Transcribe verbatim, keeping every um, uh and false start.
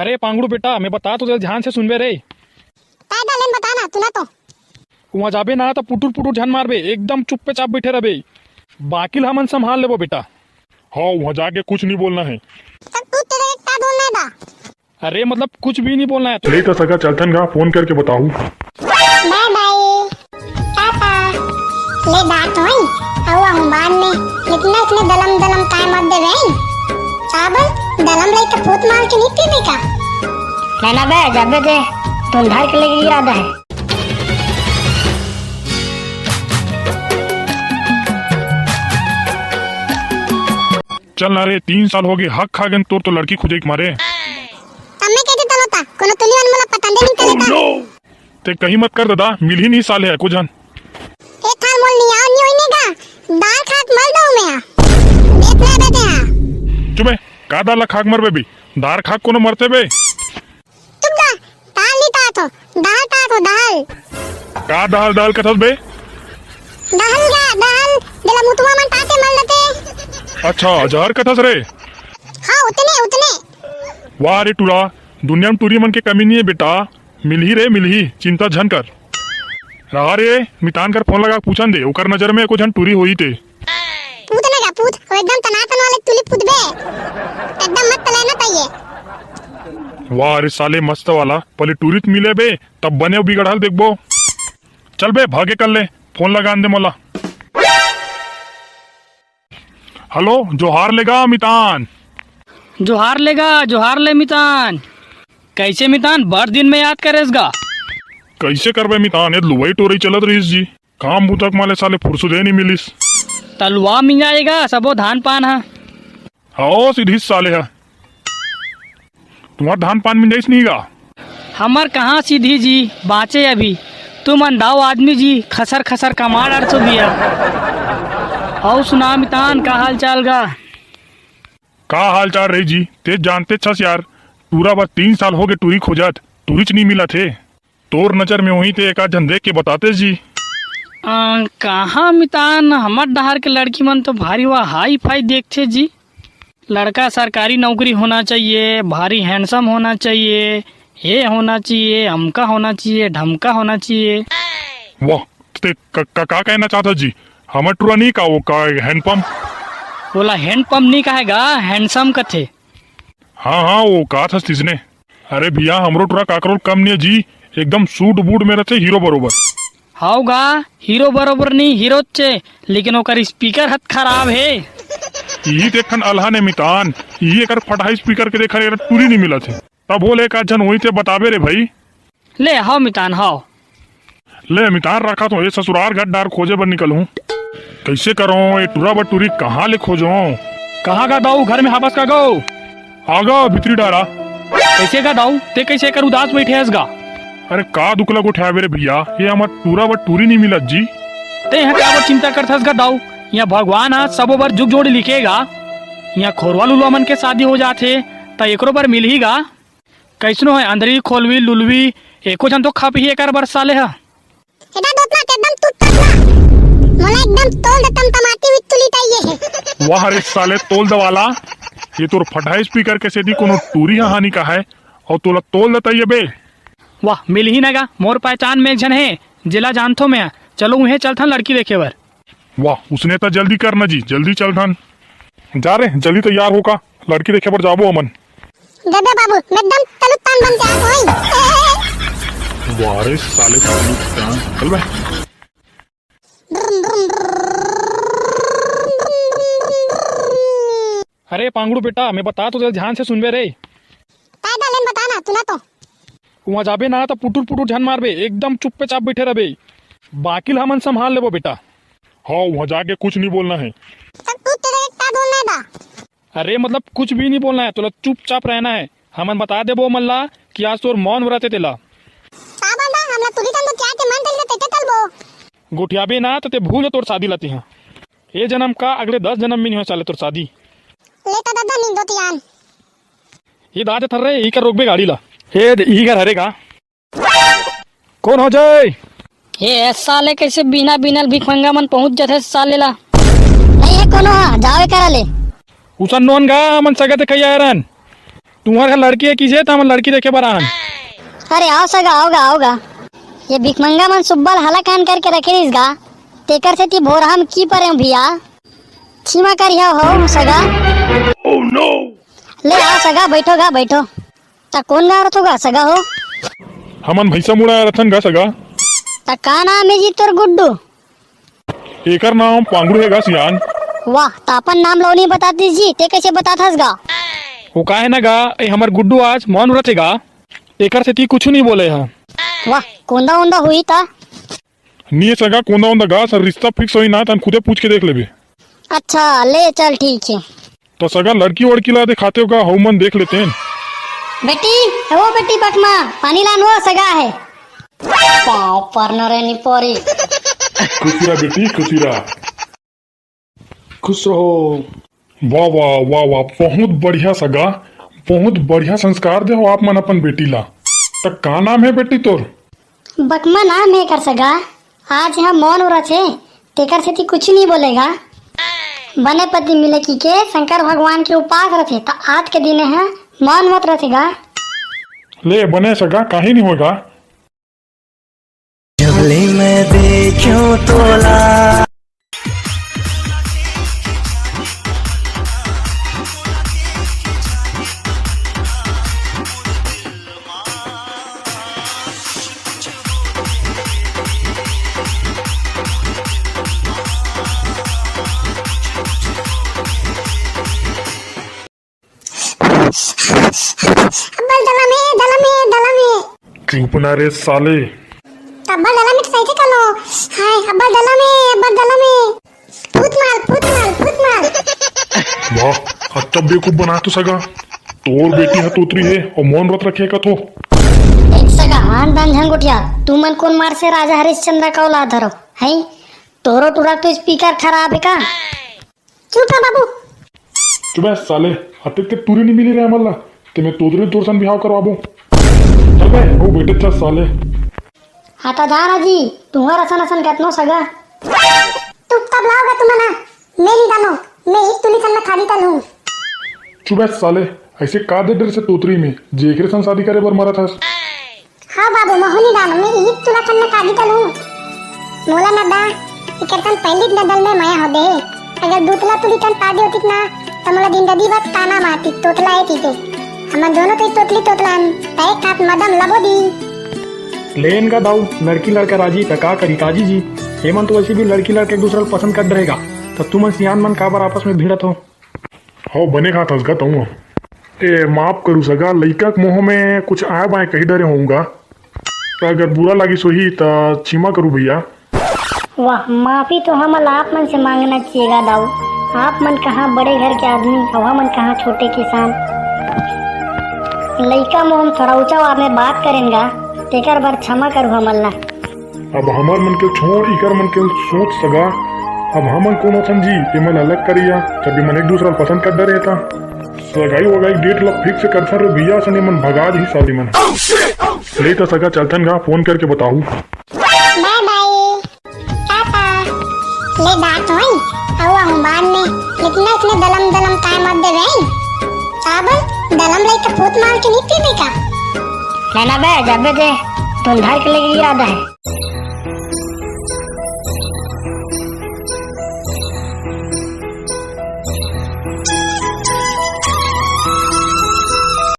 अरे पांगड़ू बेटा, मैं बता तो दे, ध्यान से सुनबे रे। काय गा लेन बता ना, तू ना तो। उहाँ जाबे ना त पुटुर पुटुर झन मारबे, एकदम चुप्पे चाप बइठे रहिबे। बाकी ल हमन संभाल लेबो बेटा। हाँ, उहाँ जाके कुछ नहीं बोलना है। तब तू तेरे का बोलना है बा? अरे मतलब कुछ भी नहीं बोलना है। ले तो सगा चलथन गा, फोन करके बताहू। बाय बाय, टाटा। ले बात होई, आऊ आहूँ बाद में। इतना इतने दलम दलम काय मत देवे। का बोल, दलम लई के फूत मार के नहीं पीबे का? ना ना बे, जाबे दे, तुम धर के लेके इरादा है। चल ना रे, तीन साल हो गए, हक खा गेन तोर तो लड़की खोजे के मारे। तब मैं कहते तलो ता, कोनो तुली मन मोला पसंदे नहीं करे ता। ते कहीं मत कर दादा, मिलही नहीं साले एको झन। ए थाल मोल नहीं आओ नहीं होई नहीं गा, दाल खाक मर दो मैं। देख ले बेटे हाँ। चुप बे, का दाल ला खाक मरबे बे? दाल खाक कोनो मरथे बे? चुप गा, दाल नहीं तात हो, दाल तात हो, दाल। का दाल दाल कथस बे? दाल गा, दाल, जेला मुतवा मन ताते मल लेते। अच्छा, जहर कथस रे? हाँ, उतने, उतने। वाह रे टूरा, दुनिया में टूरी मन के कमी नहीं है बेटा, मिलही रे मिलही, चिंता झन कर। रहा रे, मितान कर फोन लगा पूछन दे, ओकर नजर में एको झन टूरी होई ते। पूत ना गा पूत, वो एकदम तनातन वाले तुली पूत बे। एकदम मत तले ना ताइए। वाह रे साले मस्त वाला, पहले टूरित मिले बे, तब बने बिगड़ल देखबो। चल बे, भागे कर ले, फोन लगा दे मोला। हेलो, जोहार लेगा मितान। जोहार लेगा, जोहार ले मितान। कैसे मितान, बड़ दिन में याद करेस गा? कैसे करबे मितान, ये लुवई टोरई चलत रहिस जी। काम बुता के माले साले फुरसुदे नहीं मिलिस। तलवा मिंजाएगा सबो धान पान हा। हओ, सीधी साले हा। तुम्हार धान पान मिंजाइस नहीं गा? हमर कहाँ सीधी जी, बाँचे अभी। तुमन दाऊ आदमी जी, खसर खसर कमा डारसो बिया। अउ सुना मितान, का हाल चाल गा? का हाल चाल रही जी, ते जानते छस यार, टूरा बर तीन साल हो गए टूरी खोजत, टूरीच नहीं मिलत हे। तोर नजर में होही ते एक आध झन देख के बताते जी। आ, कहाँ मितान, हमर डहर के लड़की मन तो भारी वा हाई फाई देखथे जी। लड़का सरकारी नौकरी होना चाहिए, भारी हैंडसम होना चाहिए, ये होना चाहिए, अमका होना चाहिए, ढमका होना चाहिए। वाह, ते का, का, का कहना चाहत हस जी? हमर टूरा नहीं का वो का हैंडपंप? बोला हैंडपंप नहीं कहेगा, हैंडसम कथे। हाँ, हाँ, वो का था तिसने। अरे भैया, हमरो टूरा काकरो कम नहीं है जी, एकदम सूट बूट में रहते हीरो बरोबर। हाव गा, हीरो बरोबर नहीं, हीरो चे, लेकिन ओकर स्पीकर हत खराब है। यही देखन अल्हा ने मितान, यही एकर फटहा स्पीकर के देखा एकर टूरी नहीं मिलत है। तब बोले का झन वही ते बताबे रे भाई। ले हाव मितान हाव। ले मितान रखा तो ये ससुरार घर डार खोजे बर निकल हूँ। कैसे करो ये टूरा बर टूरी कहाँ ले खोजो? कहाँ गा दाऊ, घर में हाबस का गो? आगा भीतरी डारा। कैसे गा दाऊ, ते कैसे कर उदास बैठे हस गा? अरे का दुख ला गोठियाबे रे भैया, ये हमर टूरा बर टूरी नहीं मिलत जी। ते यहाँ का बर चिंता करथस गा दाऊ? यहाँ भगवान हा सबो बर जुग जोड़ी लिखेगा। यहाँ खोरवा लुलवा मन के शादी हो जाथे, त एकरो बर मिलही गा। कैसनो है अंदरी खोलवी लुलवी, एको झन तो खप ही एकर बर साले हा। एदा दोतना के एकदम टूट टूट ना। मोला एकदम तोल दे तमतमाती हुई तुली ताई ये है। वाह रे साले तोल दवाला, ये तोर फटाई स्पीकर के सेती कोनो टूरी हा हानि का है, और तोला तोल दे ताई ये बे। वाह, मिलही ना गा, मोर पहचान में एक झन है, जेला जानथो मैं। चलो उहें चलथन लड़की देखे बर। वाह, उसने तो जल्दी करना जी, जल्दी चलथन। जा रे, जल्दी तैयार हो का, लड़की देखे बर जाबो हमन। देबे बाबू, मैं एकदम तलुक तान बन के आ गई। वाह रे साले तलुक तान, चल बे। अरे पांगड़ू बेटा, मैं बता तो दे, ध्यान से सुनबे रे। काय डालेन बता ना, तू ना तो। उहाँ जाबे ना त पुटुर पुटुर झन मारबे, एकदम चुप्पे चाप बैठे रहबे। बाकी ल हमन संभाल लेबो बेटा। हाँ, उहाँ जाके कुछ नहीं बोलना है। तब तू तेरे का बोलना है बा? अरे मतलब कुछ भी नहीं बोलना है, तोला चुपचाप रहना है। हमन बता देबो ओमन ला कि आज तोर मौन व्रत है तेला। का बोल रहा? हमला तुरी तंदू क्या के मन तेरे तेते तलबो। गोठियाबे ना त ते भूल तोर शादी ला तिहा। ए जन्म का अगले दस जन्म में नहीं हो साले तोर शादी। ले तो दद्दा निंदो तियान। ये दादा थर्रे, इही कर रोकबे गाड़ी ला। ए दे, इही घर हरे का? कौन हो जाए? ए, ए साले कैसे बिना बिनल भिखमंगा मन पहुंच जाथे साले ला। नहीं है कोनो हा, जावे करा ले। उसन नोन गा, मन सगत कही आयरन। तुंहर घर लड़की हे किसे, त हमन लड़की देखे बर आहन। अरे आओ सगा, आओ गा, आओ गा। ये भिखमंगा मन सुब्बा ल हलाकान करके रखे रहिस गा, तेकर सेती भोरहा म की परे हंव भैया। क्षमा करिहा हो सगा। ले आओ सगा, बैठो गा, बैठो। त कोन गा रथो गा सगा हो? हमन भैंसा मुड़ा रथन गा सगा। त का नाम हे जी तोर गुड्डू? एकर नाम पांगरू हे गा सियान। वाह, त अपन नाम लो नहीं बतातीस जी, ते कैसे बताथस गा? वो का हे ना गा, ए हमर गुड्डू आज मौन व्रत हे गा, एकर सेती कुछु नहीं बोले हा। वाह, कोंदा ओंदा हुई ता? नहीं सगा, कोंदा ओंदा गा, सर रिश्ता फिक्स होई ना, तन खुदे पूछ के देख लेबे। अच्छा, ले चल ठीक हे। त सगा लड़की वड़की ला देखाते हो का? हऊ मन देख लेते हैं। बेटी, ओ बेटी बकमा, पानी लान हो सगा हे। पाँव परना रे नी परी। खुशी रहा बेटी, खुशी रहा। खुश रहो। वाह, वाह, वाह, वाह, बहुत बढ़िया सगा, बहुत बढ़िया संस्कार दे हो आप मन अपन बेटी ला। त का नाम हे बेटी तोर? बकमा नाम हे कर सगा, आज यहाँ मौन व्रत हे, तेकर सेती कुछ नहीं बोलेगा। बने पति मिले की के शंकर भगवान के उपास रथे, त आज के दिन हे मौन व्रत रथेगा। ले बने सगा, काहे नहीं होगा। जब ले मैं देखूं तोला। अब्बल दलम हे, दलम हे, दलम हे। चुप ना रे साले। अब्बल दलम हे, सही से कलो। हाय, अब्बल दलम हे, अब्बल दलम हे। फूत मार, फूत मार, फूत मार। वाह, अच्छा बेवकूफ बना तो सगा। तोर बेटी ह तोतरी हे अउ मौन व्रत रखे कथो। एक सगा, आन दान झंगोटिया, तुमन कोन मार से राजा हरिश्चंद्र का औलाद हरो, हैं? तोरो टुरा तो स्पीकर खराब हे का? चुप रह बाबू। चुप बे साले, अतेक के टूरी नहीं मिली रे हमन ला, ते मैं तोतरी तोर सन बिहाव करवाबो। चल बे, ओ बेटे चल साले। हाँ त दारा जी, तुंहर असन असन कतनो सगा। तू तब लाओगा तुम ना, मैं नहीं डालो, मैं एक तुली सन में खाली तल हूँ। चुप बे साले, ऐसे का दे डर से तोतरी में, जेकरे सन शादी करे बर मरत हस। हाँ बाबू, महू नी डालो, मैं इही तुला कन्ना कागी तलूं। मोला ना दा, इकर तन पहली नजर में मया हो दे। अगर दूतला तुली तन पा दे होतिस ना, त मोला दिन ददी बात ताना मारती, तोतला ए तीते। हमन दोनों तो तोतली तोतला हन, तय खात मदम लबो दी। लेन का दाऊ, लड़की लड़का राजी त का करी काजी जी। एमन तो वैसे भी लड़की लड़का एक दूसरा ल पसंद कर डरेगा, त तुमन सियान मन काबर आपस में भिड़त हो? हव, बने कहाथस गा तहूँ। ए, माफ करू सगा, लइका के मोह में कुछ आय बाय कही डरे होऊंगा। त अगर बुरा लागिस होही, त क्षमा करू भैया। वाह, माफी तो हमन आप मन से मांगना चाहिए गा दाऊ। आप मन कहाँ बड़े घर के आदमी, अउ हमन कहाँ छोटे किसान। लइका मोह में थोड़ा ऊंचा आवाज में बात करेन गा, तेकर बर क्षमा करू हमन ला। अब हमर मन के छोड़, इकर मन के सोच सगा। अब हमन कोन अथन जी, एमन अलग करिया, जब एमन एक दूसरा ल पसंद कर डरे त। सगाई वगाई डेट ल फिक्स करथन रे भैया, सने मन भगा जही साली मन। ले त सगा चलथन गा, फोन करके बताहू। बाय बाय, टाटा। ले बात होई, अउ आहूं बाद में, लेकिन ना इसने दलम दलम काय मत देवे। साबन दलम लइके फूत मार के नहीं पीबे का? ना ना बे, जाबे दे, तुम धर के लेके गिरा दे।